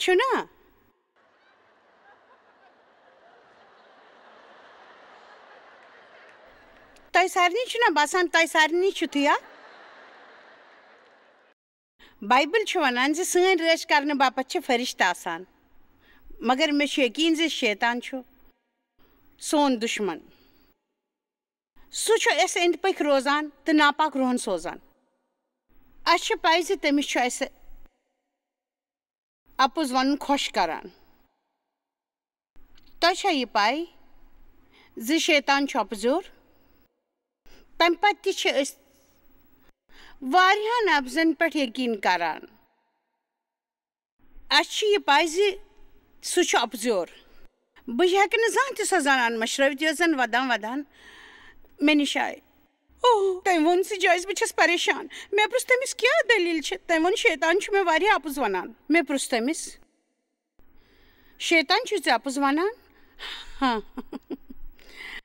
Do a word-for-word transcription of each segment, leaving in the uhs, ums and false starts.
چھُنا؟ تۄہہِ سارنٕے چھُنا باسان، تۄہہِ سارنٕے چھُ تُیا؟ بایبل چھُ وَنان زِ سٲنۍ رٲچھ کرنہٕ باپتھ چھِ فرشتہٕ آسان، مگر مےٚ چھُ یقیٖن زِ شیطان چھُ سون دُشمن۔ سُہ چھُ اَسہِ أنٛدۍ پٔکۍ روزان تہٕ ناپاک روحن سوزان۔ اَسہِ چھِ پَے زِ تٔمِس چھُ اَسہِ اَپُز وَنُن خۄش کران۔ تۄہہِ چھا یہِ پَے زِ شیطان چھُ اَپزیور؟ تَمہِ پَتہٕ تہِ چھِ أسۍ واریاہَن اَپزَن پٮ۪ٹھ یقیٖن کران۔ اَسہِ چھِ یہِ پَے زِ سُہ چھُ اَپزیور۔ بہٕ ہٮ۪کہٕ نہٕ زانٛہہ تہِ سۄ زنان مٔشرٲوِتھ، یۄس زَن وَدان وَدان مےٚ نِش آیہِ۔ اوہ، تٔمۍ ووٚن زِ جایز، بہٕ چھَس پریشان۔ مےٚ پرُژھ تٔمِس، کیٛاہ دٔلیٖل چھِ؟ تٔمۍ ووٚن، شیطان چھُ مےٚ واریاہ اَپُز وَنان۔ مےٚ پرُژھ تٔمِس، شیطان چھُ ژےٚ اَپُز وَنان؟ ہاں۔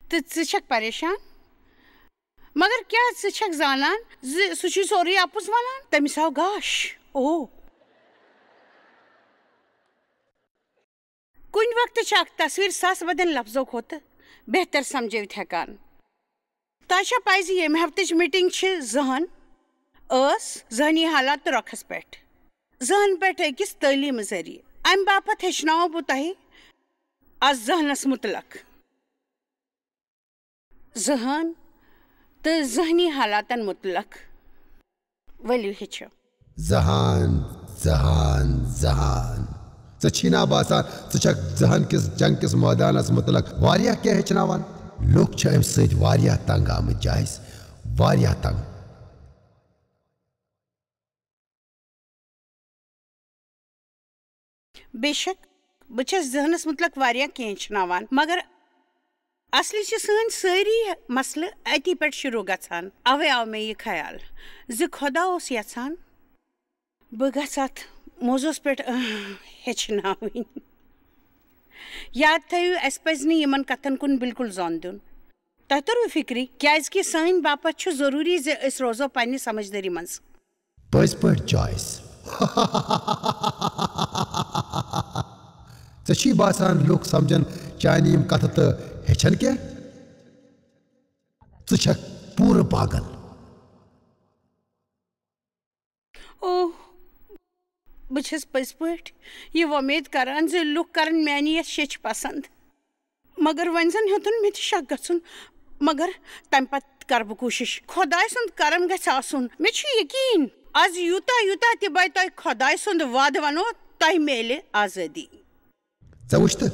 تہٕ ژٕ چھَکھ پریشان؟ مگر کیٛاہ ژٕ چھَکھ زانان زِ سُہ چھُے سورُے اَپُز وَنان؟ تٔمِس آو گاش۔ اوہ۔ کُنہِ وقتہٕ چھِ اکھ تصویر ساس بدٮ۪ن لفظو کھۄتہٕ بہتر سمجھٲوِتھ ہٮ۪کان۔ تۄہہِ چھا پَے زِ ییٚمہِ ہفتٕچ میٖٹِنٛگ چھِ ذہن، ٲس، ذہنی حالات تہٕ رۄخس پٮ۪ٹھ؟ ذہن پٮ۪ٹھ أکِس تعلیٖمہٕ ذٔریعہٕ۔ اَمہِ باپتھ ہیٚچھناوو بہٕ تۄہہِ از ذہنس مُتعلق۔ ذہن تہٕ ذہنی حالاتن مُتعلق۔ ؤلِو ہیٚچھو۔ ذہان، ذہان، ذہان۔ ژےٚ چھی نا باسان ژٕ چھکھ ذہن کِس جنگ کِس مٲدانس مُتعلق واریاہ کینٛہہ ہیٚچھناوان؟ لُکھ چھِ امہِ سۭتۍ واریاہ تنگ آمٕتۍ، جایز، واریاہ تنگ۔ بے شک، بہٕ چھَس ذہنس مُتعلق واریاہ کینٛہہ ہیٚچھناوان، مگر اصلی چھِ سٲنۍ سٲری مسلہٕ اتی پٮ۪ٹھ شروع گژھان۔ اوے آو مےٚ یہِ خیال زِ خۄدا اوس یژھان بہٕ گژھٕ اتھ موضوعس پٮ۪ٹھ، آہ، ہیٚچھناوٕنۍ۔ یاد تھٲیِو، اسہِ پزِ نہٕ یِمن کتھن کُن بالکل ظۄن دیُن۔ تۄہہِ توٚروٕ فکرِ، کیازِ کہِ سٲنۍ باپتھ چھُ ضروٗری زِ أسۍ روزو پننہِ سمجھدٲری منٛز۔ پٔزۍ پٲٹھۍ، جایز۔ ژےٚ چھی باسان لوٗکھ سمجھن چانہِ یِم کتھٕ تہٕ ہیٚچھن کینٛہہ؟ ژٕ چھکھ پوٗرٕ پاگل۔ اوہ، بہٕ چھَس پٔزۍ پٲٹھۍ یہِ وۄمید کران زِ لوٗکھ کرن میانہِ یَتھ شیٚچھِ پسنٛد۔ مگر وۄنۍ زن ہیوٚتُن مےٚ تہِ شک گژھُن، مگر تمہِ پتہٕ کرٕ بہٕ کوٗشش۔ خۄداے سُنٛد کرم گژھِ آسُن۔ مےٚ چھُ یقیٖن، از یوٗتاہ یوٗتاہ تہِ بہٕ تۄہہِ خۄداے سُنٛد وعدٕ ونو، تۄہہِ میلہِ آزٲدی۔ ژےٚ وٕچھ تہٕ،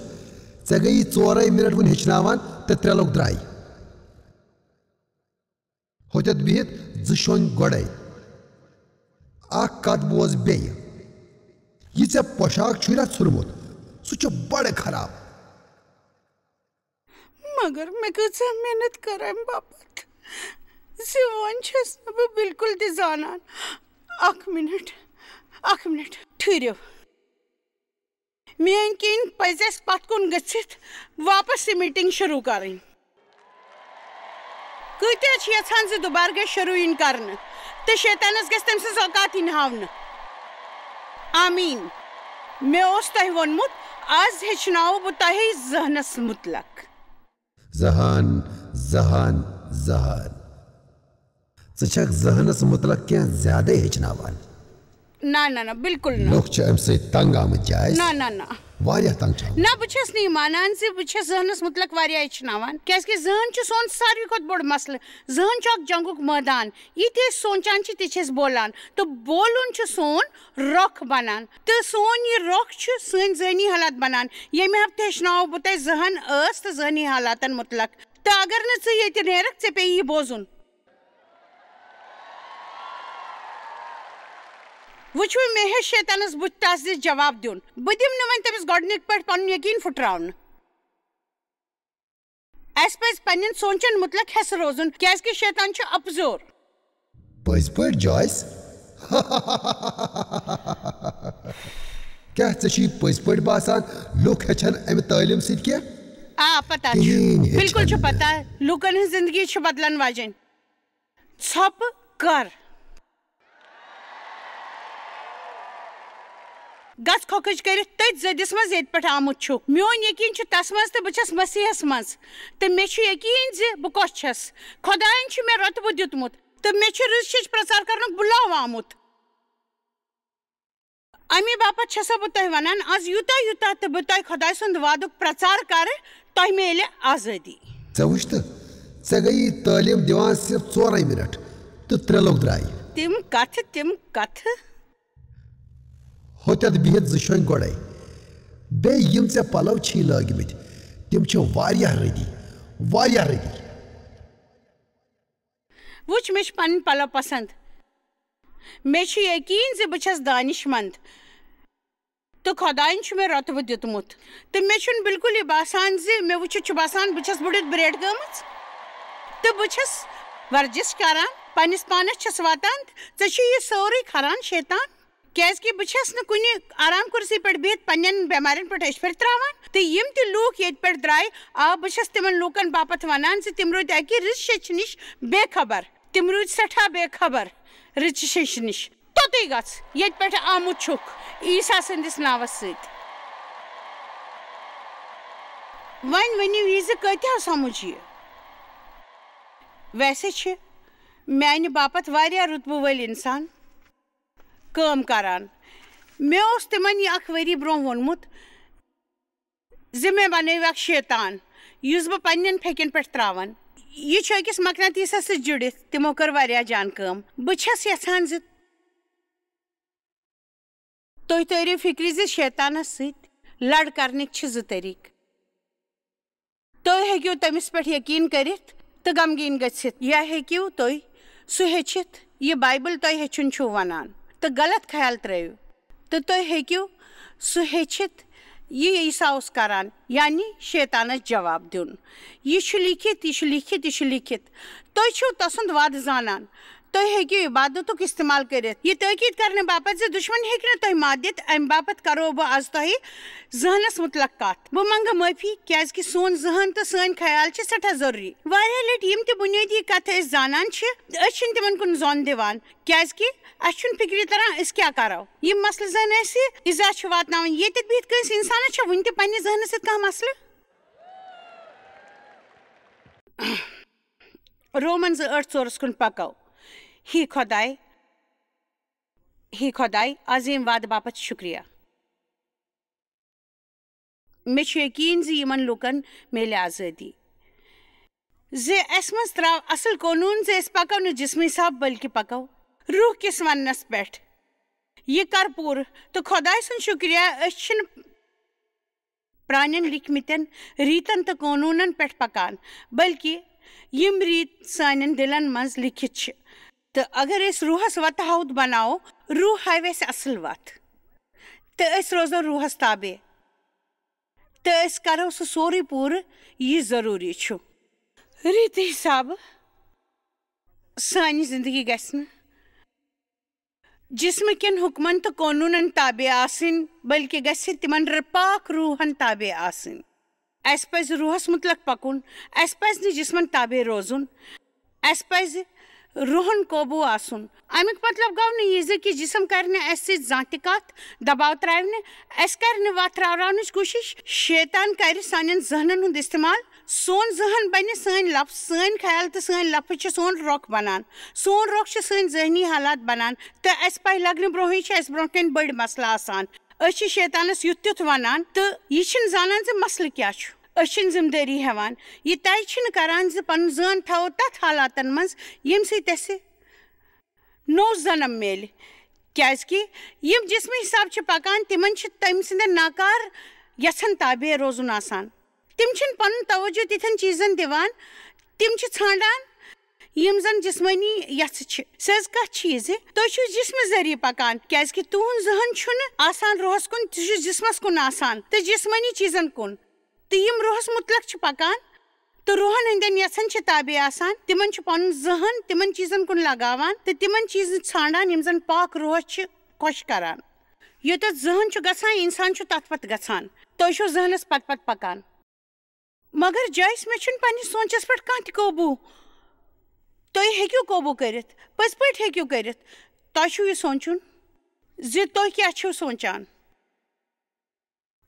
ژےٚ گٔیی ژورے منٹ وُنہِ ہیٚچھناوان تہٕ ترٛےٚ لوٚگ درٛاے۔ ہوٚتٮ۪تھ بِہِتھ زٕ شۄنٛگۍ گۄڈَے۔ اکھ کتھ بوز بیٚیہِ۔ یہِ ژےٚ پۄشاک چھُے نا ژھُنمُت، سُہ چھُ بڑٕ خراب۔ مگر مےٚ کۭژاہ محنت کٔر امہِ باپتھ زِ وۄنۍ چھَس نہٕ بہٕ بالکل تہِ زانان۔ اکھ منٹ، اکھ منٹ، ٹھٕہرِو۔ میٲنۍ کِنۍ پزِ اسہِ پتھ کُن گٔژھِتھ واپس یہِ میٖٹِنٛگ شروٗع کرٕنۍ۔ کۭتیاہ چھِ یژھان زِ دُبارٕ گژھِ شروٗع یِنۍ کرنہٕ تہٕ شیطانس گژھِ تٔمۍ سٕنٛز اوقات یِنۍ ہاونہٕ؟ آمیٖن۔ مےٚ اوس تۄہہِ ووٚنمُت، از ہیٚچھناوٕ بہٕ تۄہہِ ذہنس مُتلق۔ ذہن، ذہن، ذہن۔ ژٕ چھکھ ذہنس مُتلق کینٛہہ زیادَے ہیٚچھناوان۔ نہ، نہ، نہ، بالکل نہ۔ لُکھ چھِ اَمہِ سۭتۍ تنگ آمٕتۍ، جایز۔ نہ، نہ، نہ۔ واریاہ تنگ چھِ آمٕتۍ۔ نہ، بہٕ چھَس نہٕ یہِ مانان زِ بہٕ چھَس ذہنس مُتلق واریاہ ہیٚچھناوان، کیازِ کہِ ذہن چھُ سون ساروی کھۄتہٕ بوٚڑ مسلہٕ۔ ذہن چھُ اکھ جنگُک مٲدان۔ یہِ تہِ أسۍ سونٛچان چھِ، تہِ چھِ أسۍ بولان۔ تہٕ بولُن چھُ سون رۄخ بنان۔ تہٕ سون یہِ رۄخ چھُ سٲنۍ ذہنی حالات بنان۔ ییٚمہِ ہفتہٕ ہیٚچھناوو بہٕ تۄہہِ ذہن ٲس تہٕ ذہنی حالاتن مُتلق۔ تہٕ اگر نہٕ ژٕ ییٚتہِ نیرکھ، ژےٚ پیٚیہِ یہِ بوزُن۔ وٕچھِو، مےٚ ہیٚچھ شیطانس بُتھِ تس دِتھ جواب دیُن۔ بہٕ دِمہٕ نہٕ وۄنۍ تٔمِس گۄڈٕنِکۍ پٲٹھۍ پنُن یقیٖن پھُٹراونہٕ۔ اسہِ پزِ پننٮ۪ن سونچن مُتلق ہٮ۪س روزُن، کیازِ کہِ شیطان چھُ اپزور۔ پٔزۍ پٲٹھۍ، جویس؟ کیٛاہ ژےٚ چھُے پٔزۍ پٲٹھۍ باسان لُکھ ہیٚچھن امہِ تعلیٖم سۭتۍ کینٛہہ؟ آ، پتہ چھُ۔ کِہیٖنۍ ہیٚچھن بالکل چھُ نہٕ۔ پتہ۔ لوٗکن ہٕنٛز زندگی چھِ بدلن واجیٚنۍ۔ ژھۄپہٕ کر۔ گژھ کھۄکھٕج کٔرِتھ تٔتھۍ زٔدِس منٛز ییٚتہِ پٮ۪ٹھ آمُت چھُکھ۔ میون یقین چھُ تس منٛز تہٕ بہٕ چھَس مسیحس منٛز، تہٕ مےٚ چھُ یقین زِ بہٕ کۄس چھَس۔ خۄدایَن چھُ مےٚ رۄتبہٕ دیُتمُت، تہٕ مےٚ چھُ رٕژ شیٚچھ پرچار کرنُک بُلاو آمُت۔ اَمی باپتھ چھَسو بہٕ تۄہہِ وَنان، از یوٗتاہ یوٗتاہ تہٕ بہٕ تۄہہِ خۄداے سُنٛد وعدُک پرچار کرٕ، تۄہہِ میلہِ آزٲدی۔ ژےٚ وٕچھ تہٕ، ژےٚ گٔیی تعلیٖم دِوان صرف ژورے منٹ تہٕ ترٛےٚ لوٚگ درٛاے۔ تِم کتھٕ، تِم کتھٕ۔ ہوٚتٮ۪تھ بِہِتھ زٕ شۄنٛگۍ گۄڈَے۔ بیٚیہِ یِم ژےٚ پَلَو چھی لٲگۍمٕتۍ، تِم چھِ واریاہ رٔدی، واریاہ رٔدی۔ وٕچھ، مےٚ چھِ پنٕنۍ پَلَو پسنٛد۔ مےٚ چھُ یقیٖن زِ بہٕ چھَس دانِش منٛد۔ تہٕ خۄدایَن چھُ مےٚ رۄتبہٕ دیُتمُت۔ تہٕ مےٚ چھُنہٕ بالکل یہِ باسان زِ مےٚ وٕچھِتھ چھُ باسان بہٕ چھَس بٔڑِتھ برٛیڈ گٔمٕژ۔ تہٕ بہٕ چھَس ورزش کران، پننِس پانَس چھَس واتان۔ ژےٚ چھُ یہِ سورُے کھران شیطان۔ کیازِ کہِ بہٕ چھَس نہٕ کُنہِ آرام کُرسی پٮ۪ٹھ بِہِتھ پننٮ۪ن بٮ۪مارٮ۪ن پٮ۪ٹھ أچھ پھِر تراوان۔ تہٕ یِم تہِ لوٗکھ ییٚتہِ پٮ۪ٹھ درٛاے، آ، بہٕ چھَس تِمن لوٗکن باپتھ وَنان زِ تِم روٗدۍ اَکہِ رٕژ شیٚچھِ نِش بے خبر۔ تِم روٗدۍ سٮ۪ٹھاہ بے خبر رٕژِ شیٚچھِ نِش۔ توٚتُے گژھ، ییٚتہِ پٮ۪ٹھ آمُت چھُکھ، عیسیٰ سٕنٛدِس ناوَس سۭتۍ۔ وۄنۍ ؤنِو یہِ زِ کۭتیٛاہ سمجھ یہِ؟ ویسے چھِ میانہِ باپتھ واریاہ رُتبہٕ وٲلۍ اِنسان کٲم کران۔ مےٚ اوس تِمن یہِ اکھ ؤری برونٛہہ ووٚنمُت زِ مےٚ بنٲوِو اکھ شیطان، یُس بہٕ پننٮ۪ن پھیٚکٮ۪ن پٮ۪ٹھ تراون۔ یہِ چھُ أکِس مقناطیسس سۭتۍ جُڑِتھ۔ تِمو کٔر واریاہ جان کٲم۔ بہٕ چھَس یژھان زِ تُہۍ تٲرِو فِکرِ زِ شیطانس سۭتۍ لڑ کرنٕکۍ چھِ زٕ طریٖقہٕ۔ تُہۍ ہیٚکِو تٔمِس پٮ۪ٹھ یقیٖن کٔرِتھ تہٕ غمگیٖن گٔژھِتھ، یا ہیٚکِو تُہۍ سُہ ہیٚچھِتھ، یہِ بایبل تۄہہِ ہیٚچھُن چھُو وَنان، تہٕ غلط خیال ترٲوِو۔ تہٕ تُہۍ ہیٚکِو سُہ ہیٚچھِتھ، یہِ عیسیٰ اوس کران، یعنی شیطانس جواب دیُن۔ یہِ چھُ لیٖکھِتھ، یہِ چھُ لیٖکھِتھ، یہِ چھُ لیٖکھِتھ۔ تُہۍ چھِو تسُنٛد وعدٕ زانان۔ تُہۍ ہیٚکِو عبادتُک استعمال کٔرِتھ، یہِ تٲکید کرنہٕ باپتھ زِ دُشمن ہیٚکہِ نہٕ تۄہہِ مات دِتھ۔ امہِ باپتھ کرو بہٕ از تۄہہِ ذہنس متعلق کتھ۔ بہٕ منگہٕ معٲفی، کیازِ کہِ سون ذہن تہٕ سٲنۍ خیال چھِ سٮ۪ٹھاہ ضروٗری۔ واریاہ لٹہِ یِم تہِ بُنیٲدی کتھٕ أسۍ زانان چھِ، أسۍ چھِنہٕ تِمن کُن ظۄن دِوان، کیازِ کہِ اسہِ چھُنہٕ فِکرِ تران أسۍ کیٛاہ کرو۔ یِم مسلہٕ زن اسہِ ایزا چھِ واتناوان، ییٚتٮ۪تھ بِہِتھ کٲنٛسہِ انسانس چھا وُنہِ تہِ پننہِ ذہنس سۭتۍ کانٛہہ مسلہٕ؟ رومن زٕ ٲٹھ ژورس کُن پکو۔ ہی خۄداے، ہی خۄداے، عظیٖم وعدٕ باپتھ شُکریہ۔ مےٚ چھُ یقیٖن زِ یِمن لوٗکن میلہِ آزٲدی۔ زِ اَسہِ منٛز ترٛاو اَصٕل قونوٗن زِ أسۍ پکو نہٕ جسمہٕ حساب بلکہِ پکو روح کِس وننس پٮ۪ٹھ۔ یہِ کر پوٗرٕ۔ تہٕ خۄداے سُنٛد شُکریہ، أسۍ چھِنہٕ پرٛانٮ۪ن لیکھمٕتٮ۪ن ریٖتن تہٕ قونوٗنن پٮ۪ٹھ پکان، بلکہِ یِم ریٖت سانٮ۪ن دِلن منٛز لیکھِتھ چھِ۔ تہٕ اگر أسۍ روحس وتہٕ ہاوُت بناوو، روح ہاوِ اَسہِ اَصٕل وتھ۔ تہٕ أسۍ روزو روحس تابع۔ تہٕ أسۍ کرو سُہ سورُے پوٗرٕ، یہِ ضروٗری چھُ۔ ریٖتہِ حسابہٕ سانہِ زندگی گژھِ نہٕ جسمہٕ کٮ۪ن حُکمن تہٕ قونوٗنن تابع آسٕنۍ، بلکہِ گژھِ تِمن ر-، پاک روحن تابع آسٕنۍ۔ اسہِ پزِ روحس متعلق پکُن، اسہِ پزِ نہٕ جسمن تابع روزُن، اسہِ پزِ روحن قوبوٗ آسُن۔ امیُک مطلب گوٚو نہٕ یہِ زِ کہِ جسم کرِ نہٕ اسہِ سۭتۍ زانٛہہ تہِ کتھ، دباو ترٛاوِ نہٕ، اسہِ کرِ نہٕ وتھ راوراونٕچ کوٗشش۔ شیطان کرِ سانٮ۪ن ذہنن ہُنٛد استعمال۔ سون ذہن بنہِ سٲنۍ لفظ، سٲنۍ خیال تہٕ سٲنۍ لفظ چھِ سون رۄخ بنان۔ سون رۄخ چھِ سٲنۍ ذہنی حالات بنان۔ تہٕ اسہِ پَے لگنہٕ برونٛہٕے چھِ اسہِ برونٛہہ کنہِ بٔڑۍ مسلہٕ آسان۔ أسۍ چھِ شیطانس یُتھ تیُتھ ونان تہٕ یہِ چھِنہٕ زانان زِ مسلہٕ کیٛاہ چھُ۔ أسۍ چھِنہٕ ذمہٕ دٲری ہٮ۪وان۔ یہِ طے چھِنہٕ کران زِ پنُن ذہن تھاوو تتھ حالاتن منٛز ییٚمہِ سۭتۍ اسہِ نوٚو جنم میلہِ۔ کیازِ کہِ یِم جسمہٕ حساب چھِ پکان، تِمن چھِ تٔمۍ سٕنٛدٮ۪ن ناکار یژھن تابع روزُن آسان۔ تِم چھِنہٕ پنُن توجہ تِتھٮ۪ن چیٖزن دِوان، تِم چھِ ژھانڈان یِم زن جسمٲنی یژھٕ چھِ۔ سیٚز کتھ چھِ یہِ زِ تُہۍ چھِو جسمہٕ ذٔریعہٕ پکان، کیازِ کہِ تُہُنٛد ذہن چھُنہٕ آسان روحس کُن، تہِ چھُ جسمس کُن آسان تہٕ جسمٲنی چیٖزن کُن۔ تہٕ یِم روحس متعلق چھِ پکان تہٕ روحن ہٕنٛدٮ۪ن یژھن چھِ تابع آسان، تِمن چھُ پنُن ذہن تِمن چیٖزن کُن لگاوان تہٕ تِمن چیٖزن ژھانڈان، یِم زن پاک روحس چھِ خۄش کران۔ یوٚتتھ ذہن چھُ گژھان، انسان چھُ تتھ پتھ گژھان۔ تُہۍ چھِو ذہنس پتہٕ پتہٕ پکان۔ مگر جایس، مےٚ چھُنہٕ پننِس سونچس پٮ۪ٹھ کانٛہہ تہِ قوبوٗ۔ تُہۍ ہیٚکِو قوبوٗ کٔرِتھ، پٔزۍ پٲٹھۍ ہیٚکِو کٔرِتھ۔ تۄہہِ چھُو یہِ سونچُن زِ تُہۍ کیٛاہ چھِو سونچان۔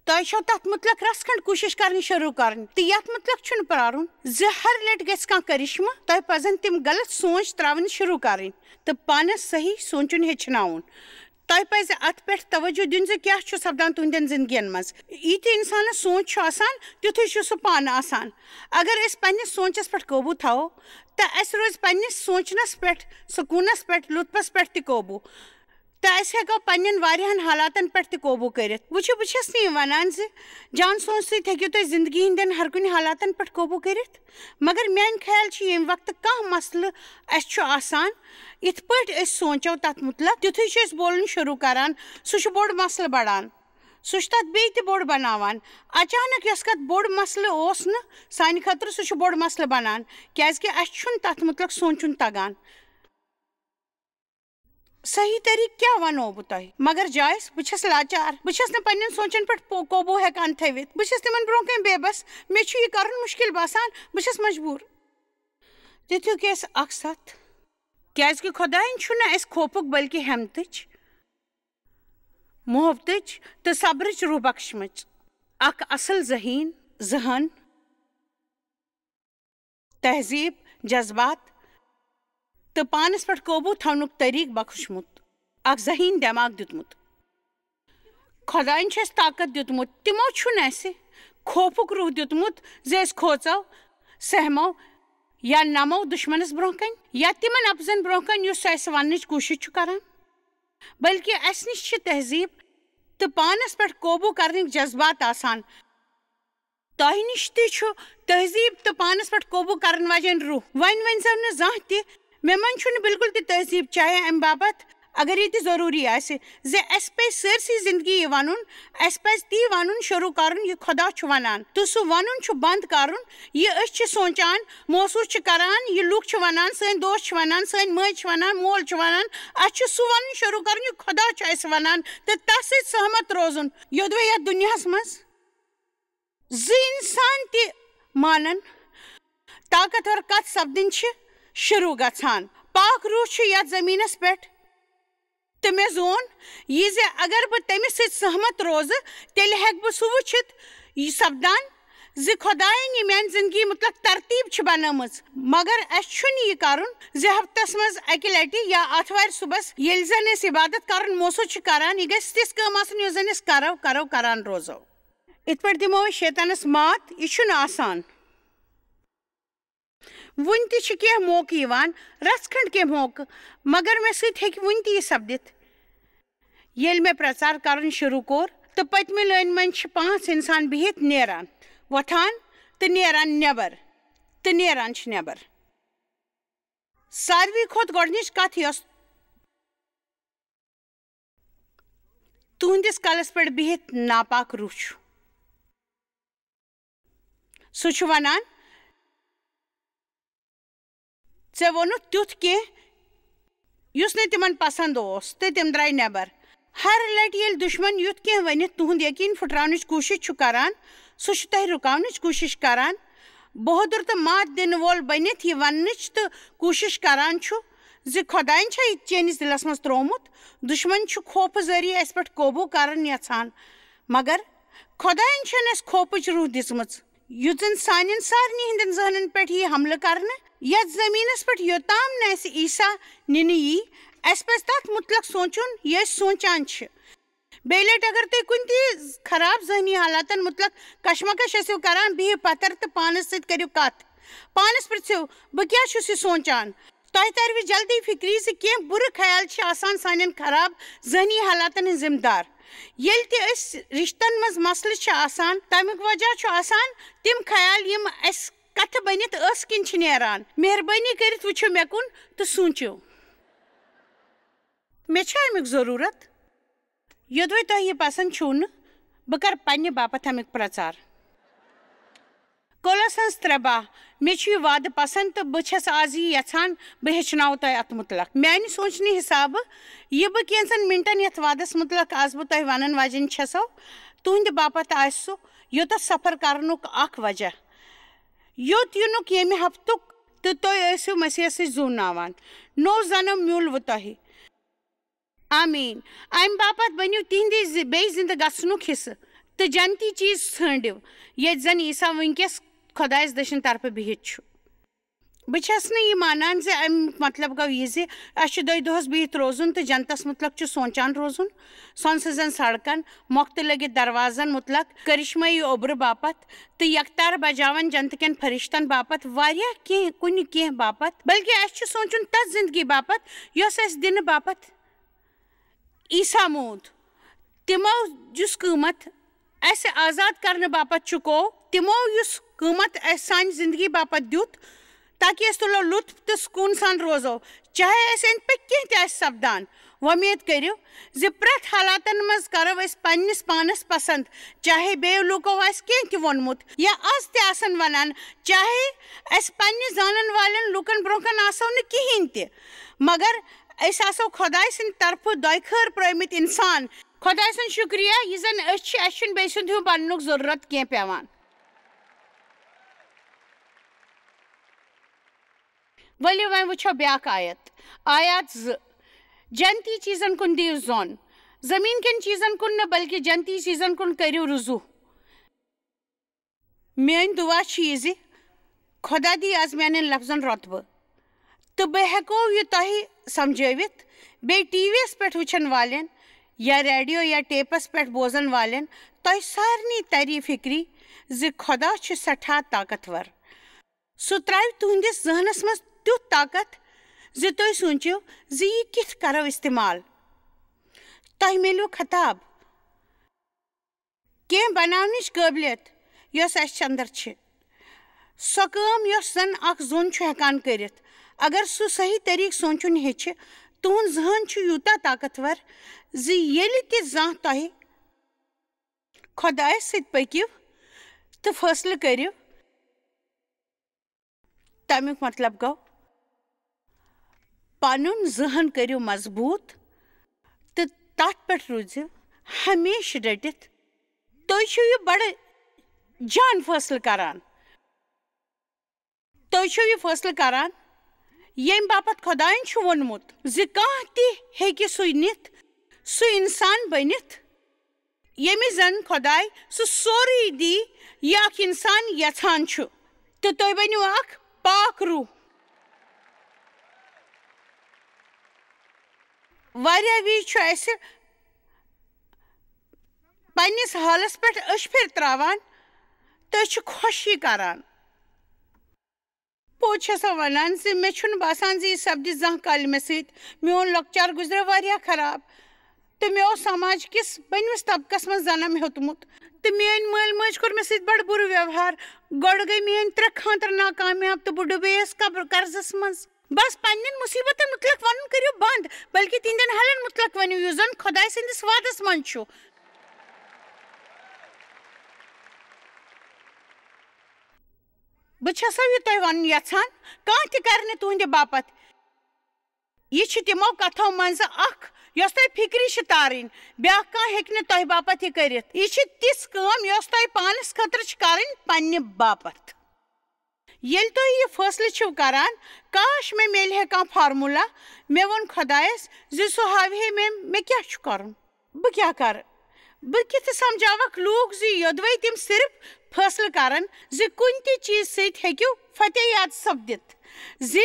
تۄہہِ چھو تتھ متعلق رژھ کھنڈ کوٗشش کرٕنۍ شروٗع کرٕنۍ، تہٕ یتھ متعلق چھُنہٕ پرارُن زِ ہر لٹہِ گژھِ کانٛہہ کرشمہٕ، تۄہہِ پزن تِم غلط سونچ تراوٕنۍ شروٗع کرٕنۍ تہٕ پانس صحیح سونچُن ہیٚچھناوُن۔ تۄہہِ پزِ اتھ پٮ۪ٹھ توجہ دیُن زِ کیٛاہ چھُ سپدان تُہنٛدٮ۪ن زندگین منٛز۔ یہِ تہِ انسانس سونچ چھُ آسان، تیُتھُے چھُ سُہ پانہٕ آسان۔ اگر أسۍ پننِس سونچس پٮ۪ٹھ قوبوٗ تھاوو، تہٕ اسہِ روزِ پننِس سونچنس پٮ۪ٹھ، سکوٗنس پٮ۪ٹھ، لطفس پٮ۪ٹھ تہِ قوبوٗ۔ تہٕ أسۍ ہٮ۪کو پننٮ۪ن واریاہن حالاتن پٮ۪ٹھ تہِ قوبوٗ کٔرِتھ۔ وٕچھِو، بہٕ چھَس نہٕ یہِ وَنان زِ جان سونٛچ سۭتۍ ہیٚکِو تُہۍ زِندگی ہٕنٛدٮ۪ن ہر کُنہِ حالاتن پٮ۪ٹھ قوبوٗ کٔرِتھ، مگر میٛانہِ خیال چھُ ییٚمہِ وقتہٕ کانٛہہ مسلہٕ اَسہِ چھُ آسان، یِتھ پٲٹھۍ أسۍ سونٛچو تَتھ مُتعلق، تِتھُے چھُ أسۍ بولُن شروٗع کران، سُہ چھُ بوٚڑ مسلہٕ بڑان۔ سُہ چھُ تَتھ بیٚیہِ تہِ بوٚڑ بناوان۔ اچانک یۄس کَتھ بوٚڑ مسلہٕ اوس نہٕ سانہِ خٲطرٕ، سُہ چھُ بوٚڑ مسلہٕ بنان، کیٛازِ کہِ اَسہِ چھُنہٕ تَتھ مُتعلق سونٛچُن تَگان۔ صحیح طریقہٕ کیٛاہ وَنو بہٕ تۄہہِ؟ مگر جایز، بہٕ چھَس لاچار۔ بہٕ چھَس نہٕ پنٛنٮ۪ن سونٛچن پٮ۪ٹھ پو-، قوبوٗ ہٮ۪کان تھٲوِتھ۔ بہٕ چھَس تِمن برٛونٛہہ کَنہِ بے بس۔ مےٚ چھُ یہِ کَرُن مُشکِل باسان۔ بہٕ چھَس مجبوٗر۔ تِتھُے کیٛاہ اَکھ سَتھ؟ کیٛازِ کہِ خۄدایَن چھُنہٕ اَسہِ خوفُک بلکہِ ہٮ۪متٕچ، محبتٕچ تہٕ صبرٕچ روح بخشمٕژ۔ اَکھ اَصٕل ذہیٖن، ذہن، تہذیٖب، جذبات تہٕ پانَس پٮ۪ٹھ قوبوٗ تھاونُک طریٖقہٕ بخشمُت، اکھ ذہیٖن دٮ۪ماغ دیُتمُت۔ خۄدایَن چھُ اَسہِ طاقت دیُتمُت، تِمو چھُنہٕ اَسہِ خوفُک روح دیُتمُت زِ أسۍ کھوژو، سہمو یا نمو دُشمنَس برٛونٛہہ کَنہِ یا تِمَن اَپزَن برٛونٛہہ کَنہِ یُس سُہ اَسہِ وَننٕچ کوٗشِش چھُ کران، بلکہِ اَسہِ نِش چھِ تہذیٖب تہٕ پانَس پٮ۪ٹھ قوبوٗ کرنٕکۍ جذبات آسان۔ تۄہہِ نِش تہِ چھُ تہذیٖب تہٕ پانَس پٮ۪ٹھ قوبوٗ کَرَن واجٮ۪ن روح۔ وۄنۍ ؤنۍزیو نہٕ زانٛہہ تہِ، "مےٚ منٛز چھُنہٕ بِلکُل تہِ تہذیٖب"، چاہے اَمہِ باپتھ اگر یہِ تہِ ضروٗری آسہِ زِ اَسہِ پَزِ سٲرسٕے زِندگی یہِ وَنُن، اَسہِ پَزِ تی وَنُن شروٗع کَرُن، یہِ خۄدا چھُ وَنان، تہٕ سُہ وَنُن چھُ بنٛد کَرُن، یہِ أسۍ چھِ سونٛچان، محسوٗس چھِ کَران، یہِ لُکھ چھِ وَنان، سٲنۍ دوس چھِ وَنان، سٲنۍ مٲلۍ چھِ وَنان، مول چھُ وَنان، اَسہِ چھُ سُہ وَنُن شروٗع کَرُن، یہِ خۄدا چھُ اَسہِ وَنان، تہٕ تَس سۭتۍ سہمت روزُن۔ یوٚدوَے یَتھ دُنیاہَس منٛز زٕ اِنسان تہِ مانن طاقتور کتھ سپدٕنۍ چھِ شروع گژھان۔ پاک روح چھُ یتھ زمینس پٮ۪ٹھ تہٕ مےٚ زون یہِ زِ اگر بہٕ تٔمِس سۭتۍ سہمت روزٕ، تیٚلہِ ہٮ۪کہٕ بہٕ سُہ وٕچھِتھ، یہِ سپدان زِ خۄدایَن یہِ میانہِ زندگی مُتعلق ترتیٖب چھِ بنٲومٕژ۔ مگر اَسہِ چھُنہٕ یہِ کرُن زِ ہفتس منٛز اکہِ لٹہِ یا آتھوارِ صُبحس، ییٚلہِ زن أسۍ عبادت کرُن محسوٗس چھِ کران، یہِ گژھِ تِژھ کٲم آسٕنۍ یۄس زن أسۍ کرو کرو کران روزو۔ یِتھ پٲٹھۍ دِمو أسۍ شیطانس مات، یہِ چھُنہٕ آسان۔ وُنہِ تہِ چھِ کینٛہہ موقعہٕ یِوان، رژھ کھنڈ کینٛہہ موقعہٕ، مگر مےٚ سۭتۍ ہیٚکہِ وُنہِ تہِ یہِ سپدِتھ۔ ییٚلہِ مےٚ پرٛچار کرُن شروٗع کوٚر تہٕ پٔتمہِ لٲنہِ منٛز چھِ پانٛژھ انسان بِہِتھ نیران، وۄتھان تہٕ نیران نٮ۪بر، تہٕ نیران چھِ نٮ۪بر۔ ساروی کھۄتہٕ گۄڈٕنِچ کتھ یۄس تُہنٛدِس کلس پٮ۪ٹھ بِہِتھ ناپاک روح چھُ۔ سُہ چھُ وَنان، "ژےٚ ووٚنُتھ تیُتھ کینٛہہ یُس نہٕ تِمن پسند اوس تہٕ تِم درٛاے نٮ۪بر۔" ہر لٹہِ ییٚلہِ دُشمن یُتھ کینٛہہ ؤنِتھ تُہُنٛد یقین پھُٹراونٕچ کوٗشش چھُ کران، سُہ چھُ تۄہہِ رُکاونٕچ کوٗشش کران۔ بہادُر تہٕ مات دِنہٕ وول بٔنِتھ یہِ وننٕچ تہٕ کوٗشش کران چھُ زِ خۄدایَن چھا یہِ چٲنِس دِلس منٛز ترٛوومُت؟ دُشمن چھُ خوفہٕ ذٔریعہٕ اَسہِ پٮ۪ٹھ قوبوٗ کرُن یژھان، مگر خۄدایَن چھَنہٕ اَسہِ خوفٕچ روح دِژمٕژ، یُتھ زن سانٮ۪ن سارنٕے ہٕنٛدٮ۪ن ذہنن پٮ۪ٹھ یی حملہٕ کرنہٕ۔ یتھ زمینس پٮ۪ٹھ یوٚتام نہٕ اَسہِ عیسیٰ نِنہٕ یی، اَسہِ پزِ تتھ مُتعلق سونٛچُن، یہِ أسۍ سونٛچان چھِ۔ بیٚیہِ لٹہِ اگر تُہۍ کُنہِ تہِ خراب ذہنی حالاتن مُتعلق کشمکش ٲسِو کران، بِہِو پتھر تہٕ پانس سۭتۍ کٔرِو کتھ۔ پانس پرژھِو، "بہٕ کیٛاہ چھُس یہِ سونٛچان؟" تۄہہِ ترِوٕ جلدی فکری زِ کینٛہہ بُرٕ خیال چھِ آسان سانٮ۪ن خراب ذہنی حالاتن ہٕنٛدۍ ذمہٕ دار۔ ییٚلہِ تہِ أسۍ رشتن منٛز مسلہٕ چھِ آسان، تمیُک وجہ چھُ آسان تِم خیال یِم اَسہِ کتھٕ بٔنِتھ ٲسہٕ کِنۍ چھِ نیران۔ مہربٲنی کٔرِتھ وٕچھِو مےٚ کُن تہٕ سوٗنٛچِو، "مےٚ چھا امیُک ضروٗرت؟" یوٚدوَے تۄہہِ یہِ پسند چھُو نہٕ، بہٕ کرٕ پننہِ باپتھ امیُک پرچار۔ کولوسنس ترٛےٚ باہ، مےٚ چھُ یہِ وعدٕ پسند تہٕ بہٕ چھَس آز یہِ یژھان بہٕ ہیٚچھناوٕ تۄہہِ اتھ مُتعلق۔ میانہِ سونچنہٕ حسابہٕ، یہِ بہٕ کینژن منٹن یتھ وعدس مُتعلق آز بہٕ تۄہہِ ونن واجٮ۪ن چھسو، تُہندِ باپتھ آسہِ سُہ یوٚتتھ سفر کرنُک اکھ وجہ، یوٚت یِنُک ییٚمہِ ہفتُک، تہٕ تُہۍ ٲسِو مسیحس سۭتۍ زُوناوان۔ نوٚو زنم میوٗلوٕ تۄہہِ۔ آمین۔ امہِ باپتھ بٔنِو تِہنٛدِ زِ-، بیٚیہِ زِندٕ گژھنُک حصہٕ۔ تہٕ جنتی چیٖز ژھٲنٛڈِو، ییٚتہِ زَن عیسیٰ وٕنکیٚس خۄدایَس دٔچھِنۍ طرفہٕ بِہِتھ چھُ۔ بہٕ چھَس نہٕ یہِ مانان زِ اَمیُک مطلب گوٚو یہِ زِ اَسہِ چھُ دۄیہِ دۄہَس بِہِتھ روزُن تہٕ جنتَس مُتلق چھُ سونٛچان روزُن، سۄنہٕ سٕنٛزَن سڑکَن، مۄختہٕ لٔگِتھ دروازَن مُتلق، کرشمٲیی اوٚبرٕ باپتھ تہٕ یکتار بجاوَن جنتہٕ کٮ۪ن فرشتَن باپتھ واریاہ کینٛہہ، کُنہِ کینٛہہ باپتھ، بلکہِ اَسہِ چھُ سونٛچُن تَتھ زِندگی باپتھ یۄس اَسہِ دِنہٕ باپتھ عیسیٰ موٗد۔ تِمو یُس قۭمتھ اَسہِ آزاد کرنہٕ باپتھ چُکوو، تِمو یُس قۭمتھ اَسہِ سانہِ زندگی باپتھ دیُت، تاکہِ أسۍ تُلو لطف تہٕ سکوٗن سان روزو، چاہے اَسہِ أنٛدۍ پٔکۍ کینٛہہ تہِ آسہِ سپدان۔ وۄمید کٔرِو زِ پرٛٮ۪تھ حالاتن منٛز کرو أسۍ پننِس پانس پسند، چاہے بیٚیو لوٗکو آسہِ کینٛہہ تہِ ووٚنمُت یا از تہِ آسن ونان، چاہے اَسہِ پننہِ زانن والٮ۪ن لوٗکن برونٛہہ کن آسو نہٕ کِہینۍ تہِ، مگر أسۍ آسو خۄداے سٕنٛدِ طرفہٕ دۄیہِ خٲر پرٲومٕتۍ انسان۔ خۄداے سُنٛد شُکریہ، یہِ زن أسۍ چھِ، اَسہِ چھُنہٕ بیٚیہِ سُنٛد ہیوٗ بننُک ضروٗرت کینٛہہ پٮ۪وان۔ ؤلِو وۄنۍ وٕچھو بیٛاکھ آیت، آیات زٕ۔ جنتی چیٖزن کُن دِیِو زوٚن، زٔمیٖن کٮ۪ن چیٖزن کُن نہٕ، بلکہِ جنتی چیٖزن کُن کٔرِو رُجوع۔ میٲنۍ دُعا چھِ یہِ زِ خۄدا دی از میانٮ۪ن لفظن رۄتبہٕ، تہٕ بہٕ ہٮ۪کو یہِ تۄہہِ سمجھٲوِتھ، بیٚیہِ ٹی وی یس پٮ۪ٹھ وٕچھن والٮ۪ن یا ریڈیو یا ٹیپس پٮ۪ٹھ بوزن والٮ۪ن تۄہہِ سارنٕے ترِ یہِ فِکرِ زِ خۄدا چھُ سٮ۪ٹھاہ طاقتور۔ سُہ ترٛاوِ تُہنٛدِس ذہنس منٛز تیُتھ طاقت زِ تُہۍ سوٗنٛچِو زِ یہِ کِتھ کرو استعمال۔ تۄہہِ میلیو خطاب۔ کینٛہہ بناونٕچ قٲبلیت یۄس اَسہِ اندر چھِ، سۄ کٲم یۄس زن اکھ زوٚن چھُ ہٮ۪کان کٔرِتھ، اگر سُہ صحیح طریٖقہٕ سونٛچُن ہیٚچھِ، تُہُنٛد ذہن چھُ یوٗتاہ طاقتور زِ ییٚلہِ تہِ زانٛہہ تۄہہِ خۄدایس سۭتۍ پٔکِو تہٕ فٲصلہٕ کٔرِو، تَمیُک مطلب گوٚو، پنُن ذہن کٔرِو مضبوٗط تہٕ تَتھ پٮ۪ٹھ روٗزِو ہمیشہٕ ڈٔٹِتھ۔ تُہۍ چھِو یہِ بڑٕ جان فٲصلہٕ کران۔ تُہۍ چھِو یہِ فٲصلہٕ کران، ییٚمہِ باپتھ خۄدایَن چھُ ووٚنمُت زِ کانٛہہ تہِ ہیٚکہِ سُے نِتھ، سُہ اِنسان بٔنِتھ، ییٚمِس زَن خۄداے سُہ سورُے دی، یہِ اکھ اِنسان یژھان چھُ، تہٕ تُہۍ بٔنِو اکھ پاک روح۔ واریاہ وِزِ چھُ اَسہِ پننِس حالس پٮ۪ٹھ أچھ پھِر تراوان تہٕ أسۍ چھِ خۄش یہِ کران۔ پوٚز چھےٚ سۄ وَنان زِ مےٚ چھُنہٕ باسان زِ یہِ سپدِ زانٛہہ کالہِ مےٚ سۭتۍ۔ میون لۄکچار گُزریو واریاہ خراب تہٕ مےٚ اوس سماج کِس بٔنمِس طبقس منٛز جنم ہیوٚتمُت تہٕ میٲنۍ مٲلۍ مٲج کوٚر مےٚ سۭتۍ بڑٕ بُرٕ ویوہار۔ گۄڈٕ گٔے میٲنۍ ترٛےٚ خانٛدر ناکامیاب تہٕ بہٕ ڈُبییس قبر قرضس منٛز۔ بس پننٮ۪ن مصیبتن متعلق ونُن کٔرِو بند، بلکہِ تِہنٛدٮ۪ن حلن متعلق ؤنِو یُس زن خۄداے سٕنٛدِس وعدس منٛز چھُ۔ بہٕ چھسو یہِ تۄہہِ ونُن یژھان، کانٛہہ تہِ کرِ نہٕ تُہنٛدِ باپتھ۔ یہِ چھِ تِمو کتھو منٛزٕ اکھ یۄس تۄہہِ فکرِ چھِ تارٕنۍ، بیٛاکھ کانٛہہ ہیٚکہِ نہٕ تۄہہِ باپتھ یہِ کٔرِتھ۔ یہِ چھِ تِژھ کٲم یۄس تۄہہِ پانس خٲطرٕ چھِ کرٕنۍ پننہِ باپتھ۔ ییٚلہِ تُہۍ یہِ فٲصلہٕ چھِو کران، کاش مےٚ میلہِ ہے کانٛہہ فارمولا، مےٚ ووٚن خۄدایس زِ سُہ ہاوِ ہے مےٚ، مےٚ کیٛاہ چھُ کرُن۔ بہٕ کیٛاہ کرٕ؟ بہٕ کِتھٕ سمجھاوکھ لوٗکھ زِ یوٚدوَے تِم صرف فٲصلہٕ کرن زِ کُنہِ تہِ چیٖز سۭتۍ ہیٚکِو فتح یاد سپدِتھ زِ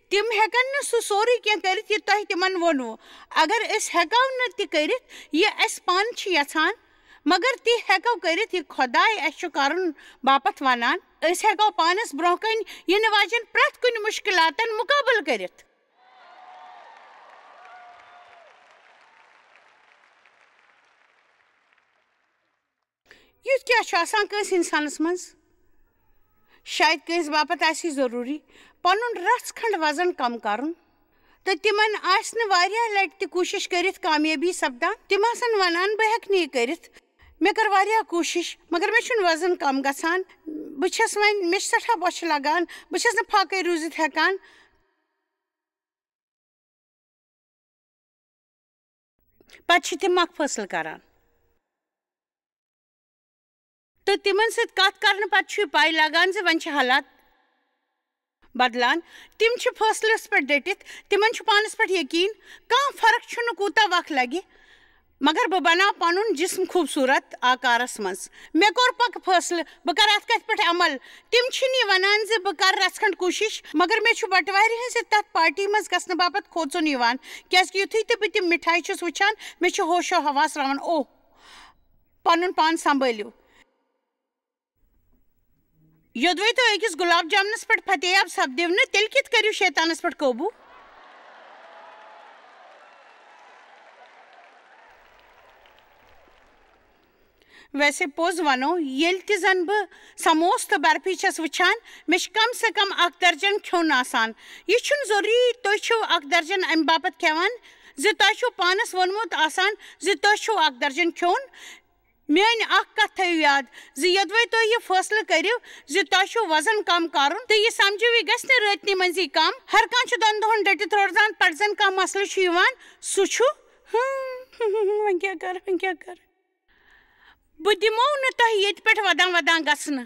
تِم ہٮ۪کن نہٕ سُہ سورُے کینٛہہ کٔرِتھ یہِ تۄہہِ تِمن ووٚنوٕ؟ اگر أسۍ ہٮ۪کو نہٕ تہِ کٔرِتھ یہِ اَسہِ پانہٕ چھِ یژھان، مگر تہِ ہٮ۪کو کٔرِتھ یہِ خۄداے اَسہِ چھُ کرُن باپتھ ونان، أسۍ ہٮ۪کو پانس برونٛہہ کنہِ یِنہٕ واجٮ۪ن پرٛٮ۪تھ کُنہِ مُشکلاتن مُقابلہٕ کٔرِتھ۔ یُتھ کیٛاہ چھُ آسان کٲنٛسہِ اِنسانَس منٛز؟ شاید کٲنٛسہِ باپتھ آسہِ یہِ ضروٗری پَنُن رَژھ کھنٛڈ وزن کم کرُن، تہٕ تِمن آسہِ نہٕ واریاہ لٹہِ تہِ کوٗشِش کٔرِتھ کامیٲبی سپدان۔ تِم آسن ونان، "بہٕ ہٮ۪کہٕ نہٕ یہِ کٔرِتھ، مےٚ کٔر واریاہ کوٗشِش، مگر مےٚ چھُنہٕ وزن کم گژھان۔ بہٕ چھَس وۄنۍ، مےٚ چھِ سٮ۪ٹھاہ بۄچھِ لگان، بہٕ چھَس نہٕ فاقے روٗزِتھ ہٮ۪کان۔" پتہٕ چھِ تِم اکھ فٲصلہٕ کران۔ تہٕ تِمن سۭتۍ کتھ کرنہٕ پتہٕ چھُ یہِ پَے لگان زِ وۄنۍ چھِ حالات بدلان۔ تِم چھِ فٲصلس پٮ۪ٹھ ڈٔٹِتھ، تِمن چھُ پانس پٮ۪ٹھ یقیٖن، کانٛہہ فرق چھُنہٕ کوٗتاہ وق لگہِ، مگر بہٕ بناو پنُن جسم خوٗبصوٗرت آکارس منٛز۔ مےٚ کوٚر پکہٕ فٲصلہٕ، بہٕ کرٕ اتھ کتھِ پٮ۪ٹھ عمل۔ تِم چھِنہٕ یہِ ونان زِ بہٕ کرٕ رژھ کھنڈ کوٗشش، مگر مےٚ چھُ بٹوارِ ہٕنٛزِ تتھ پارٹی منٛز گژھنہٕ باپتھ کھوژُن یِوان، کیازِ کہِ یُتھُے تہِ بہٕ تِم مِٹھایہِ چھُس وٕچھان، مےٚ چھُ ہوشو حواس راوان۔ اوہ، پنُن پان سنبھٲلِو۔ یوٚدوَے تُہۍ أکِس گُلاب جامنَس پٮ۪ٹھ فتح یاب سپدِو نہٕ، تیٚلہِ کِتھ کٔرِو شیطانَس پٮ۪ٹھ قوبوٗ؟ ویسے پوٚز وَنو، ییٚلہِ تہِ زَن بہٕ سموس تہٕ برفی چھَس وٕچھان، مےٚ چھِ کم سے کم اکھ درجن کھیوٚن آسان۔ یہِ چھُنہٕ ضروٗری تُہۍ چھِو اکھ درجن اَمہِ باپتھ کھٮ۪وان زِ تۄہہِ چھُو پانَس ووٚنمُت آسان زِ تُہۍ چھِو اکھ درجن کھیوٚن۔ میٲنۍ اکھ کتھ تھٲیِو یاد زِ یوٚدوَے تُہۍ یہِ فٲصلہٕ کٔرِو زِ تۄہہِ چھُو وزن کم کرُن تہٕ یہِ سمجھِو یہِ گژھِ نہٕ رٲتنٕے منٛزٕے کم۔ ہر کانٛہہ چھُ دۄن دۄہن ڈٔٹِتھ روزان، پتہٕ زن کانٛہہ مسلہٕ چھُ یِوان، سُہ چھُ وۄنۍ کیٛاہ کرٕ، وۄنۍ کیٛاہ کرٕ؟ بہٕ دِمو نہٕ تۄہہِ ییٚتہِ پٮ۪ٹھ ودان ودان گژھنہٕ۔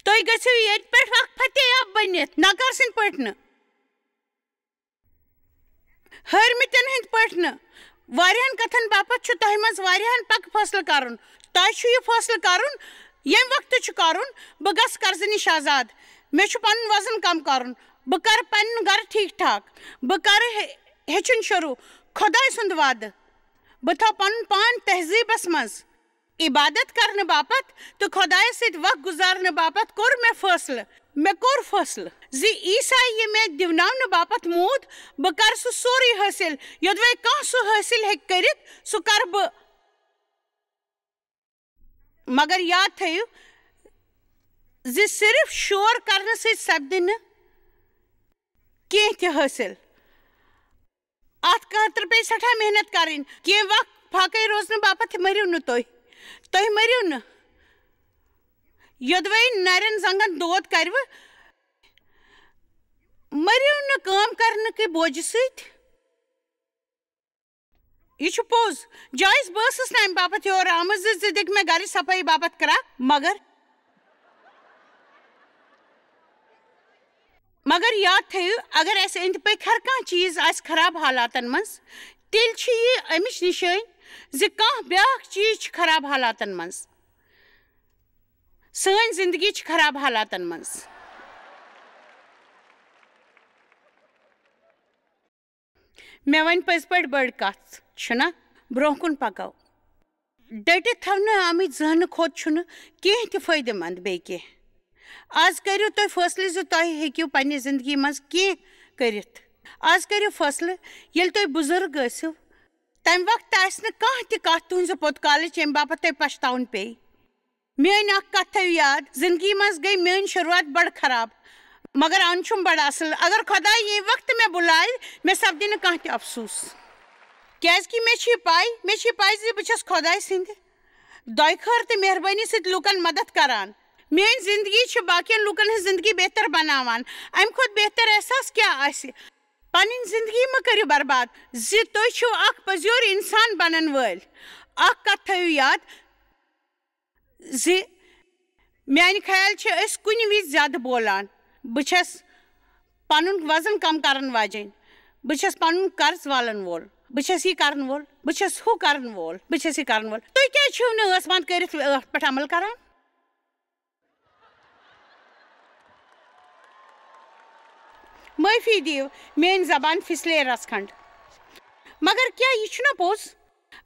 تُہۍ گٔژھِو ییٚتہِ پٮ۪ٹھ اکھ فتح یاب بٔنِتھ، نکار سٕنٛدۍ پٲٹھۍ نہٕ۔ ہٲرمٕتٮ۪ن ہٕنٛدۍ پٲٹھۍ نہٕ۔ واریاہن کتھن باپتھ چھُ تۄہہِ منٛز واریاہن پکہٕ فٲصلہٕ کرُن۔ تۄہہِ چھُ یہِ فٲصلہٕ کرُن، ییٚمہِ وقتہٕ چھُ کرُن، بہٕ گژھٕ قرضہٕ نِش آزاد۔ مےٚ چھُ پنُن وزن کم کرُن۔ بہٕ کرٕ پنُن گرٕ ٹھیٖک ٹھاک۔ بہٕ کرٕ ہے-، ہیٚچھُن شروٗع۔ خۄداے سُنٛد وعدٕ۔ بہٕ تھاو پنُن پان تہذیٖبس منٛز۔ عبادت کرنہٕ باپتھ تہٕ خۄدایس سۭتۍ وق گُزارنہٕ باپتھ کوٚر مےٚ فٲصلہٕ۔ مےٚ کوٚر فٲصلہٕ زِ عیسیٰ یہِ مےٚ دِوناونہٕ باپتھ موٗد، بہٕ کرٕ سُہ سورُے حٲصِل۔ یوٚدوَے کانٛہہ سُہ حٲصِل ہیٚکہِ کٔرِتھ، سُہ کرٕ بہٕ۔ مگر یاد تھٲیِو زِ صرف شور کرنہٕ سۭتۍ سپدِ نہٕ کینٛہہ تہِ حٲصِل۔ اتھ خٲطرٕ پیٚیہِ سٮ۪ٹھاہ محنت کرٕنۍ۔ کینٛہہ وقت فاقے روزنہٕ باپتھ مٔرِو نہٕ تُہۍ۔ تُہۍ مٔرِو نہٕ۔ یوٚدوَے نرٮ۪ن زنٛگن دود کرِوٕ، مٔرِو نہٕ کٲم کرنہٕ کہِ بوجہِ سۭتۍ۔ یہِ چھُ پوٚز۔ جایز، بہٕ ٲسٕس نہٕ امہِ باپتھ یور آمٕژ زِ ژٕ دِکھ مےٚ گرٕچ صفٲیی باپتھ کرٛکھ، مگر، مگر یاد تھٲیِو، اگر اسہِ أنٛدۍ پٔکۍ ہر کانٛہہ چیٖز آسہِ خراب حالاتن منٛز، تیٚلہِ چھِ یہِ امِچ نِشٲنۍ زِ کانٛہہ بیٛاکھ چیٖز چھُ خراب حالاتن منٛز۔ سٲنۍ زندگی چھِ خراب حالاتن منٛز۔ مےٚ وۄنۍ پٔزۍ پٲٹھۍ بٔڑ کتھ، چھُنا؟ برونٛہہ کُن پکو۔ ڈٔٹِتھ تھاونہٕ آمٕتۍ ذہنہٕ کھۄتہٕ چھُنہٕ کینٛہہ تہِ فٲیدٕ مند بیٚیہِ کینٛہہ۔ آز کٔرِو تُہۍ فٲصلہٕ زِ تۄہہِ ہیٚکِو پننہِ زندگی منٛز کینٛہہ کٔرِتھ۔ آز کٔرِو فٲصلہٕ، ییٚلہِ تُہۍ بُزرگ ٲسِو، تمہِ وقتہٕ آسہِ نہٕ کانٛہہ تہِ کتھ تُہنٛزِ پوٚت کالٕچ، ییٚمہِ باپتھ تۄہہِ پچھتاوُن پیٚیہِ۔ میٲنۍ اکھ کتھ تھٲیِو یاد، زندگی منٛز گٔے میٲنۍ شروٗعات بڑٕ خراب، مگر انہٕ چھُم بڑٕ اصل۔ اگر خۄداے ییٚمہِ وقتہٕ مےٚ بُلایہِ، مےٚ سپدِ نہٕ کانٛہہ تہِ افسوٗس، کیازِ کہِ مےٚ چھِ یہِ پاے، مےٚ چھِ یہِ پاے زِ بہٕ چھَس خۄداے سٕنٛدِ دۄیہِ خٲر تہٕ مہربٲنی سۭتۍ لوٗکن مدد کران۔ میٲنۍ زندگی چھِ باقین لوٗکن ہٕنٛز زندگی بہتر بناوان۔ امہِ کھۄتہٕ بہتر احساس کیٛاہ آسہِ؟ پنٕنۍ زندگی مہ کٔرِو برباد زِ تُہۍ چھِو اکھ پٔزیور انسان بنن وٲلۍ۔ اکھ کتھ تھٲیِو یاد، زِ میانہِ خیال چھِ أسۍ کُنہِ وِزِ زیادٕ بولان۔ بہٕ چھَس پنُن وزن کم کرن واجیٚنۍ، بہٕ چھَس پنُن قرض والن وول، بہٕ چھَس یہِ کرن وول، بہٕ چھَس ہُہ کرن وول، بہٕ چھَس یہِ کرن وول۔ تُہۍ کیازِ چھِو نہٕ ٲس بنٛد کٔرِتھ ٲٹھ پٮ۪ٹھ عمل کران؟ معٲفی دِیِو، میٲنۍ زبان پھسلے رژھ کھنڈ۔ مگر کیٛاہ یہِ چھُنہ پوٚز؟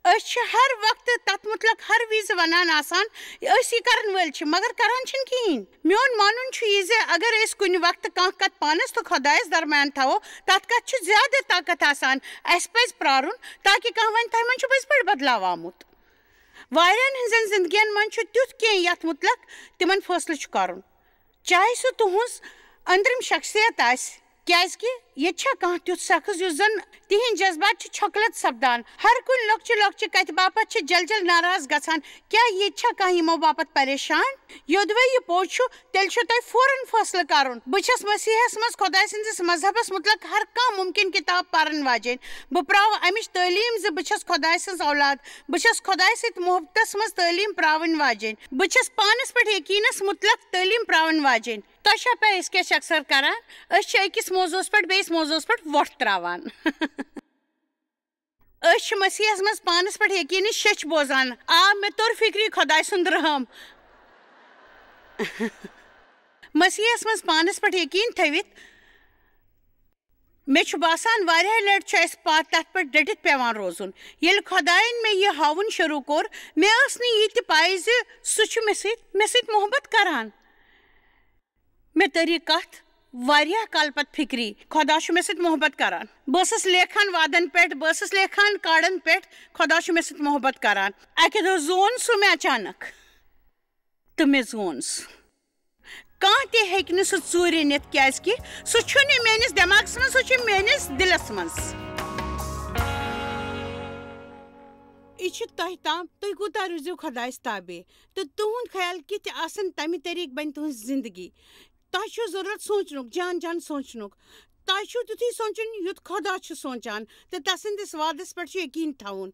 أسۍ چھِ ہر وقتہٕ تتھ متعلق ہر وِزِ ونان آسان، أسۍ یہِ کرن وٲلۍ چھِ، مگر کران چھِنہٕ کِہیٖنۍ۔ میون مانُن چھُ یہِ زِ اگر أسۍ کُنہِ وقتہٕ کانٛہہ کتھ پانس تہٕ خۄدایس درمیان تھاوو، تتھ کتھ چھُ زیادٕ طاقت آسان۔ اسہِ پزِ پرارُن تاکہِ کانٛہہ ونہِ، تۄہہِ منٛز چھُ پٔزۍ پٲٹھۍ بدلاو آمُت۔ واریاہن ہٕنٛزن زندگین منٛز چھُ تیُتھ کینٛہہ یتھ متعلق تِمن فٲصلہٕ چھُ کرُن، چاہے سُہ تُہنٛز أنٛدرِم شخصیت آسہِ، کیازِ کہِ ییٚتہِ چھا کانٛہہ تیُتھ شخص یُس زن تِہنٛدۍ جذبات چھِ چھۄکلت سپدان؟ ہر کُنہِ لۄکچہِ لۄکچہِ کتھِ باپتھ چھِ جل جل ناراض گژھان۔ کیٛاہ ییٚتہِ چھا کانٛہہ یِمو باپتھ پریشان؟ یوٚدوے یہِ پوٚز چھُ، تیٚلہِ چھُ تۄہہِ فوراً فٲصلہٕ کرُن، بہٕ چھَس مسیحس منٛز خۄداے سٕنٛدِس مذہبس مُتعلق ہر کانٛہہ مُمکِن کِتاب پرن واجیٚنۍ۔ بہٕ پراوٕ امِچ تعلیٖم زِ بہٕ چھَس خۄداے سٕنٛز اولاد۔ بہٕ چھَس خۄداے سۭتۍ محبتس منٛز تعلیٖم پراوٕنۍ واجیٚنۍ۔ بہٕ چھَس پانس پٮ۪ٹھ یقیٖنس مُتعلق تعلیٖم پراوٕنۍ واجیٚنۍ۔ تۄہہِ چھا پَے أسۍ کیٛاہ چھِ اکثر کران؟ أسۍ چھِ أکِس موضوعس پٮ۪ٹھ بیٚیِس موضوعس پٮ۪ٹھ وۄٹھ تراوان۔ أسۍ چھِ مسیحس منٛز پانس پٮ۪ٹھ یقینٕچ شیٚچھ بوزان۔ آ، مےٚ توٚر فِکرِ خۄداے سُنٛد رحم۔ مسیحس منٛز پانس پٮ۪ٹھ یقین تھٲوِتھ، مےٚ چھُ باسان، واریاہ لٹہِ چھُ اَسہِ پتھ تتھ پٮ۪ٹھ ڈٔٹِتھ پٮ۪وان روزُن۔ ییٚلہِ خۄداین مےٚ یہِ ہاوُن شروٗع کوٚر، مےٚ ٲس نہٕ یہِ تہِ پَے زِ سُہ چھُ مےٚ سۭتۍ، مےٚ سۭتۍ محبت کران۔ مےٚ تٔر یہِ کتھ واریاہ کال پتہٕ فِکرِ، خۄدا چھُ مےٚ سۭتۍ محبت کران۔ بہٕ ٲسٕس لیکھان وعدن پٮ۪ٹھ، بہٕ ٲسٕس لیکھان کارڈن پٮ۪ٹھ، خۄدا چھُ مےٚ سۭتۍ محبت کران۔ اکہِ دۄہ زون سُہ مےٚ اچانک، تہٕ مےٚ زون سُہ۔ کانٛہہ تہِ ہیٚکہِ نہٕ سُہ ژوٗرِ نِتھ، کیازِ کہِ سُہ چھُنہٕ میٲنِس دٮ۪ماغس منٛز، سُہ چھُ میٲنِس دِلس منٛز۔ یہِ چھُ تۄہہِ تام، تُہۍ کوٗتاہ روٗزِو خۄدایس تابع، تہٕ تُہُنٛد خیال کِتھ آسن، تَمہِ طریٖقہٕ بنہِ تُہٕنٛز زندگی۔ تۄہہِ چھُو ضروٗرت سونٛچنُک، جان جان سونٛچنُک۔ تۄہہِ چھُو تیُتھُے سونٛچُن، یُتھ خۄدا چھُ سونٛچان، تہٕ تسٕنٛدِس وعدس پٮ۪ٹھ چھُ یقیٖن تھاوُن۔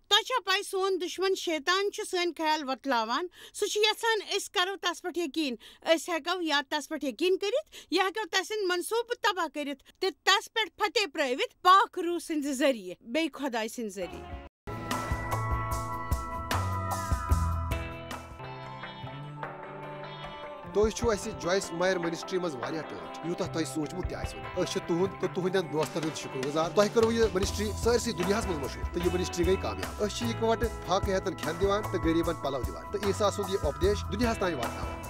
تۄہہِ چھا پَے، سون دُشمن شیطان چھُ سٲنۍ خیال وۄتلاوان؟ سُہ چھُ یژھان أسۍ کرو تس پٮ۪ٹھ یقیٖن، أسۍ ہٮ۪کو یا تس پٮ۪ٹھ یقیٖن کٔرِتھ، یا ہٮ۪کو تسٕنٛدۍ منصوٗبہٕ تباہ کٔرِتھ تہٕ تس پٮ۪ٹھ فتح پرٲوِتھ پاک روح سٕنٛدِ ذٔریعہٕ، بیٚیہِ خۄداے سٕنٛدِ ذٔریعہٕ۔ تُہۍ چھِو اَسہِ جویس مایر منسٹری منٛز واریاہ ٹٲٹھۍ، یوٗتاہ تۄہہِ سوٗنٛچمُت تہِ آسِوٕ نہٕ۔ أسۍ چھِ تُہُنٛد تہٕ تُہٕنٛدٮ۪ن دوستن ہُنٛد شُکر گُزار۔ تۄہہِ کٔروٕ یہِ منسٹری سٲرسٕے دُنیاہَس منٛز مشہوٗر، تہٕ یہِ منسٹری گٔے کامیاب۔ أسۍ چھِ اِکہٕ وٹہٕ فاقہٕ ہیتن کھٮ۪ن دِوان تہٕ غریٖبن پلو دِوان، تہٕ عیسیٰ سُنٛد یہِ اُپدیش دُنیاہَس تام واتناوان۔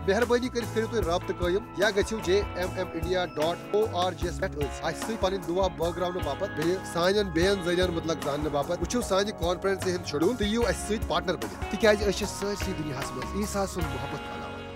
مہربٲنی کٔرِتھ کٔرِو تُہۍ رابطہٕ قٲیِم یا گٔژھِو J M M India dot org یَس پٮ۪ٹھ أسۍ اَسہِ سۭتۍ پنٕنۍ دُعا بٲگراونہٕ باپتھ، بیٚیہِ سانٮ۪ن بیٚین ذٔریعن مُتلق زاننہٕ باپتھ۔ وٕچھِو سانہِ کانفرنسہِ ہُنٛد شیڈول تہٕ یِیِو اَسہِ سۭتۍ پارٹنر بٔنِتھ، تِکیازِ أسۍ چھِ سٲرسٕے دُنیاہَس منٛز عیسیٰ سُنٛد محبت پھٔہلاوان۔